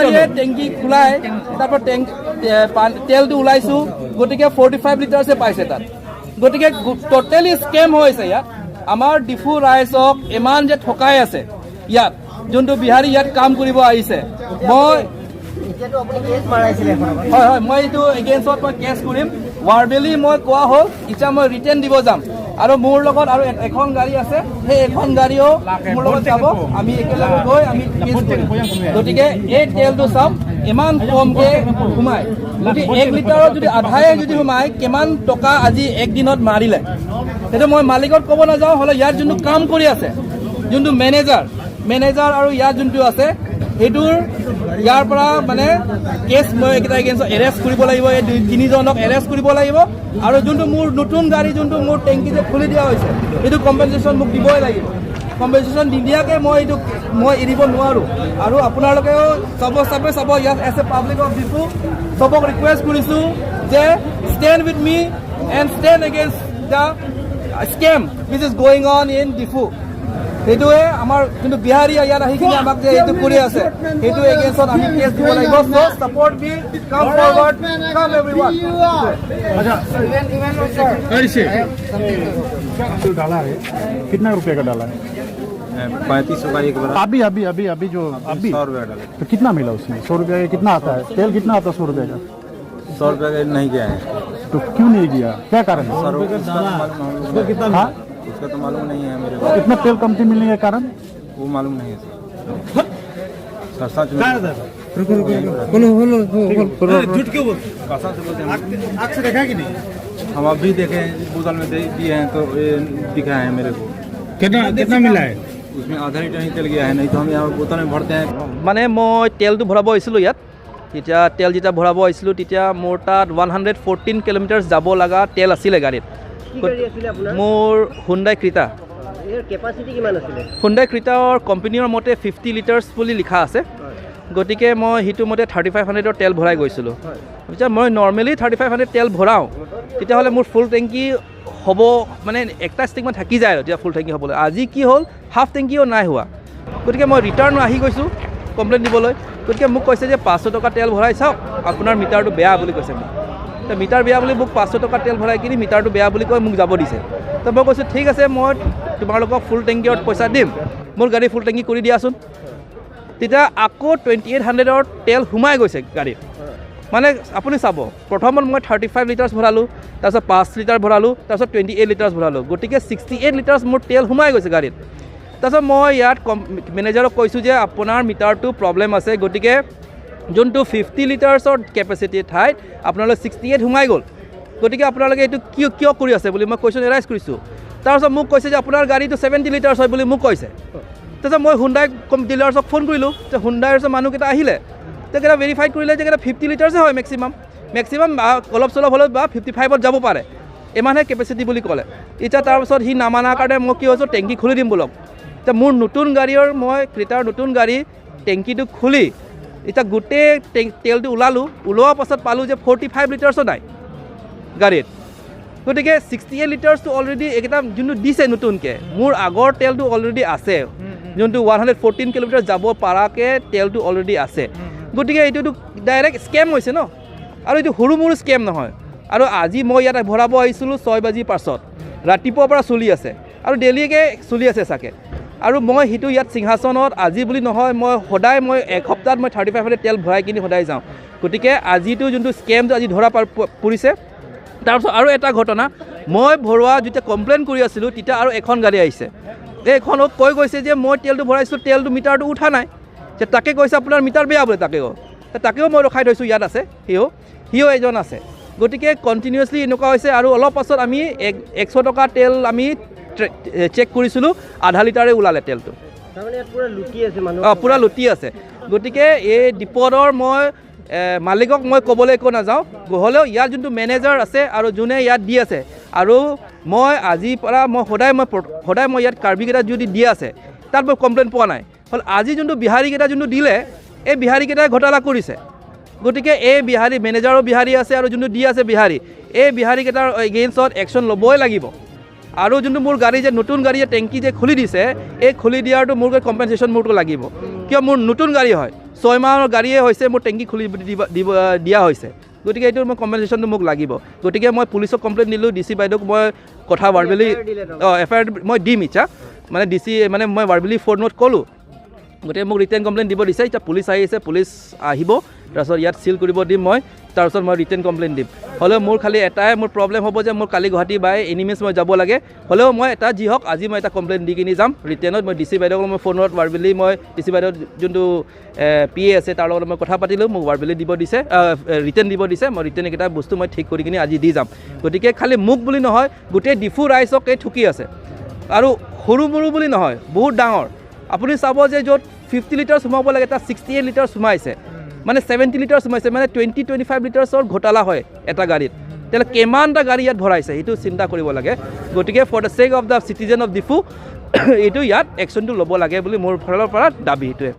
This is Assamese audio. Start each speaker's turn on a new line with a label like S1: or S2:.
S1: গাড়ীয়ে টেংকি খোলাই তাৰপৰা টেংক তেলটো ওলাইছোঁ। গতিকে 45 লিটাৰ্ছে পাইছে তাত। গতিকে ট'টেলি স্কেম হৈছে ইয়াত। আমাৰ ডিফু ৰাইজক ইমান যে ঠকাই আছে ইয়াত, যোনটো বিহাৰী ইয়াত কাম কৰিব আহিছে, মই
S2: এতিয়াতো আপুনি কেছ মাৰাইছিলে এখন আগত।
S1: হয়, মই এইটো এগেইনষ্টত মই কেছ কৰিম। ভাৰ্বেলি মই কোৱা হ'ল। এতিয়া মই ৰিটাৰ্ণ দিব যাম আৰু মোৰ লগত আৰু এখন গাড়ী আছে, সেই এখন গাড়ীও মোৰ লগত যাব। আমি একেলগে গৈ আমি কেছ কৰিম। গতিকে এই তেলটো চাওক, ইমান কমকে সোমায়। গতিকে 1 লিটাৰত যদি আধায়ে যদি সোমায়, কিমান টকা আজি একদিনত মাৰিলে, সেইটো মই মালিকত ক'ব নাযাওঁ। হ'লে ইয়াত যোনটো কাম কৰি আছে, যোনটো মেনেজাৰ আৰু ইয়াত যোনটো আছে, সেইটোৰ ইয়াৰ পৰা মানে কেছ মই এইকেইটা এগেইনষ্ট এৰেষ্ট কৰিব লাগিব। এই দুই তিনিজনক এৰেষ্ট কৰিব লাগিব। আৰু যোনটো মোৰ নতুন গাড়ী, যোনটো মোৰ টেংকি যে খুলি দিয়া হৈছে, সেইটো কম্পেনচেশ্যন মোক দিবই লাগিব। কম্পেনচেশ্যন নিদিয়াকৈ মই এইটো মই এৰিব নোৱাৰোঁ। আৰু আপোনালোকেও চব চবে চাব ইয়াত, as a public of Diphu চবক ৰিকুৱেষ্ট কৰিছোঁ যে stand with me and stand against the scam which is going on in Diphu. সেইটোৱে আমাৰ যোনটো বিহাৰী ইয়াত আহি কিনে আমাক যে এইটো কৰি আছে, সেইটো এগেইনষ্টত আমি কেছ দিব লাগিব। So support me, come forward, come everyone.
S3: ऐसे जो डाला है, कितना रुपए का डाला है?
S4: 3500 का एक बार।
S3: अभी अभी अभी अभी जो अभी
S4: 100 रुपया डाले।
S3: तो कितना मिला उसमें? 100 रुपया का कितना आता है तेल? कितना आता है 100 रुपये का?
S4: 100 रुपया का नहीं गया है।
S3: तो क्यों नहीं गया? क्या कारण है?
S4: सर, उसका तो मालूम हम लोग को नहीं।
S3: हाँ।
S4: उसका तो मालूम नहीं है मेरे को।
S3: इतना तेल कमती मिलने के कारण?
S4: वो मालूम नहीं है सर, सर, सच में। कसम से बोलते हैं।
S3: आँख से देखा कि नहीं?
S4: हम अभी देखे हैं, बोतल में दे दिए हैं तो ये दिखा है मेरे को।
S3: कितना कितना मिला है?
S4: उसमें आधा लीटर ही तेल गया है, नहीं तो हम यहाँ बोतल में भरते हैं।
S1: মানে মই তেলটো ভৰাব আহিছিলোঁ ইয়াত। তেতিয়া তেল যেতিয়া ভৰাব আহিছিলোঁ, তেতিয়া মোৰ তাত 114 কিলোমিটাৰ্ছ যাব লগা তেল আছিলে গাড়ীত।
S2: কি গাড়ী আছিলে আপোনাৰ?
S1: মোৰ হুণ্ডাই ক্ৰিটা।
S2: ইয়াৰ কেপাচিটি কিমান আছিলে?
S1: হুণ্ডাই ক্ৰিটাৰ কোম্পানীৰ মতে 50 লিটাৰ্ছ বুলি লিখা আছে। গতিকে মই সেইটো মতে 3500ৰ তেল ভৰাই গৈছিলোঁ। এতিয়া মই নৰ্মেলি 3500 তেল ভৰাওঁ, তেতিয়াহ'লে মোৰ ফুল টেংকি হ'ব, মানে একটা ষ্টিকমান থাকি যায় আৰু তেতিয়া ফুল টেংকি হ'বলৈ। আজি কি হ'ল, হাফ টেংকিও নাই হোৱা। গতিকে মই ৰিটাৰ্ণ আহি গৈছোঁ কমপ্লেইন দিবলৈ। গতিকে মোক কৈছে যে 500 টকা তেল ভৰাই চাওক, আপোনাৰ মিটাৰটো বেয়া বুলি কৈছে মোক। তো মিটাৰ বেয়া বুলি মোক 500 টকা তেল ভৰাই কিনি মিটাৰটো বেয়া বুলি কৈ মোক যাব দিছে। তো মই কৈছোঁ, ঠিক আছে, মই তোমালোকক ফুল টেংকিত পইচা দিম, মোৰ গাড়ী ফুল টেংকি কৰি দিয়াচোন। তেতিয়া আকৌ 2800ৰ তেল সোমাই গৈছে গাড়ীত। মানে আপুনি চাব, প্ৰথমত মই 35 লিটাৰ্ছ ভৰালোঁ, তাৰপিছত 5 লিটাৰ ভৰালোঁ, তাৰপিছত 28 লিটাৰ্ছ ভৰালোঁ। গতিকে 68 লিটাৰ্ছ মোৰ তেল সোমাই গৈছে গাড়ীত। তাৰপিছত মই ইয়াত মেনেজাৰক কৈছোঁ যে আপোনাৰ মিটাৰটো প্ৰব্লেম আছে, গতিকে যোনটো 50 লিটাৰ্ছৰ কেপাচিটিৰ ঠাইত আপোনালোকে 68 সোমাই গ'ল, গতিকে আপোনালোকে এইটো কিয় কিয় কৰি আছে বুলি মই কুৱেশ্যন এৰাইজ কৰিছোঁ। তাৰপিছত মোক কৈছে যে আপোনাৰ গাড়ীটো 70 লিটাৰ্ছ হয় বুলি মোক কৈছে। তাৰপিছত মই হুণ্ডাই ডিলাৰ্ছক ফোন কৰিলোঁ যে হুণ্ডাইৰ মানুহকেইটা আহিলে, তেখেতে ভেৰিফাই কৰিলে যে 50 লিটাৰ্ছে হয় মেক্সিমাম। মেক্সিমাম অলপ চলপ হ'লেও বা 55ত যাব পাৰে, ইমানহে কেপেচিটি বুলি ক'লে। এতিয়া তাৰপিছত সি নামানাৰ কাৰণে মই কি হৈছোঁ, টেংকি খুলি দিম বোলক। এতিয়া মোৰ নতুন গাড়ীৰ, মই ক্ৰেটাৰ নতুন গাড়ী টেংকিটো খুলি এতিয়া গোটেই তেলটো ওলালোঁ। ওলোৱাৰ পাছত পালোঁ যে 45 লিটাৰ্ছো নাই গাড়ীত। গতিকে 68 লিটাৰ্ছটো অলৰেডি এইকেইটা যোনটো দিছে নতুনকৈ, মোৰ আগৰ তেলটো অলৰেডি আছে, যোনটো 114 কিলোমিটাৰ যাব পৰাকৈ তেলটো অলৰেডি আছে। গতিকে এইটোতো ডাইৰেক্ট স্কেম হৈছে ন? আৰু এইটো সৰু মৰু স্কেম নহয়। আৰু আজি মই ইয়াত ভৰাব আহিছিলোঁ 6 বাজি পাছত, ৰাতিপুৱাৰ পৰা চলি আছে আৰু ডেইলিকৈ চলি আছে চাগে। আৰু মই সেইটো ইয়াত সিংহাসনত আজি বুলি নহয়, মই সদায়, মই এসপ্তাহত মই 3500 তেল ভৰাই কিনি সদায় যাওঁ। গতিকে আজিতো যোনটো স্কেমটো আজি ধৰা পৰিছে। তাৰপিছত আৰু এটা ঘটনা, মই ভৰোৱা যেতিয়া কমপ্লেইন কৰি আছিলোঁ, তেতিয়া আৰু এখন গাড়ী আহিছে। এইখনক কৈ গৈছে যে মই তেলটো ভৰাইছিলোঁ, তেলটো মিটাৰটো উঠা নাই। যে তাকে কৈছে আপোনাৰ মিটাৰ বেয়া বোলে। তাকেও তাকেও মই ৰখাই থৈছোঁ, ইয়াত আছে সিও সিও এজন আছে। গতিকে কণ্টিনিউৱাছলি এনেকুৱা হৈছে। আৰু অলপ পাছত আমি 100 টকা তেল আমি চেক কৰিছিলোঁ, আধা লিটাৰে ওলালে তেলটো।
S2: তাৰমানে ইয়াত পূৰা লুটি আছে মানুহ।
S1: অঁ, পূৰা লুটি আছে। গতিকে এই ডিপোৰ মই মালিকক মই ক'বলৈ একো নাযাওঁ, হ'লেও ইয়াত যোনটো মেনেজাৰ আছে আৰু যোনে ইয়াত দি আছে, আৰু মই আজিৰ পৰা মই সদায় মই ইয়াত কাৰ্বিকেইটা যদি দি আছে, তাত মই কমপ্লেইন পোৱা নাই। হ'ল আজি যোনটো বিহাৰীকেইটা যোনটো দিলে, এই বিহাৰীকেইটাই ঘোটালা কৰিছে। গতিকে এই বিহাৰী মেনেজাৰো বিহাৰী আছে আৰু যোনটো দি আছে বিহাৰী, এই বিহাৰীকেইটাৰ এগেইনষ্টত একশ্যন ল'বই লাগিব। আৰু যোনটো মোৰ গাড়ী যে নতুন গাড়ী যে টেংকি যে খুলি দিছে, এই খুলি দিয়াৰটো মোৰ কম্পেনচেশ্যন মোৰটো লাগিব। কিয়, মোৰ নতুন গাড়ী হয়, 6 মাহৰ গাড়ীয়ে হৈছে, মোৰ টেংকি খুলি দিব দিয়া হৈছে। গতিকে এইটোৰ মই কম্পেনচেশ্যনটো মোক লাগিব। গতিকে মই পুলিচক কমপ্লেইন দিলোঁ, ডি চি বাইদেউক মই কথা ভাৰ্বেলি, অঁ, এফ I R মই দিম ইচ্ছা, মানে ডি চি মানে মই ভাৰ্বেলি ফোনত ক'লোঁ। গতিকে মোক ৰিটাৰ্ণ কমপ্লেইন দিব দিছে। এতিয়া পুলিচ আহিছে, পুলিচ আহিব, তাৰপিছত ইয়াত চিল কৰিব দিম মই, তাৰপিছত মই ৰিটাৰ্ণ কমপ্লেইন দিম। হ'লেও মোৰ খালি এটাই মোৰ প্ৰব্লেম হ'ব যে মোৰ কালি গুৱাহাটী বাই এনিমিজ মই যাব লাগে। হ'লেও মই এটা যি হওক আজি মই এটা কমপ্লেইন দি কিনি যাম ৰিটাৰ্ণত। মই ডি চি বাইদেউক মই ফোনত ভাৰ্বেলি, মই ডি চি বাইদেউৰ যোনটো পি এ আছে তাৰ লগত মই কথা পাতিলোঁ, মোক ভাৰ্বেলি দিব দিছে, ৰিটাৰ্ণ দিব দিছে। মই ৰিটাৰ্ণ এইকেইটা বস্তু মই ঠিক কৰি কিনি আজি দি যাম। গতিকে খালি মোক বুলি নহয়, গোটেই ডিফু ৰাইজক এই ঠুকি আছে। আৰু সৰু মৰু বুলি নহয়, বহুত ডাঙৰ। আপুনি চাব যে য'ত 50 লিটাৰ সোমাব লাগে তাত 68 লিটাৰ সোমাইছে, মানে 70 লিটাৰ সোমাইছে, মানে 20-25 লিটাৰ্ছৰ ঘোটালা হয় এটা গাড়ীত। তেতিয়াহ'লে কিমানটা গাড়ী ইয়াত ভৰাইছে সেইটো চিন্তা কৰিব লাগে। গতিকে for the sake of the citizen of Diphu এইটো ইয়াত একশ্যনটো ল'ব লাগে বুলি মোৰ ফালৰ পৰা দাবী সেইটোৱে।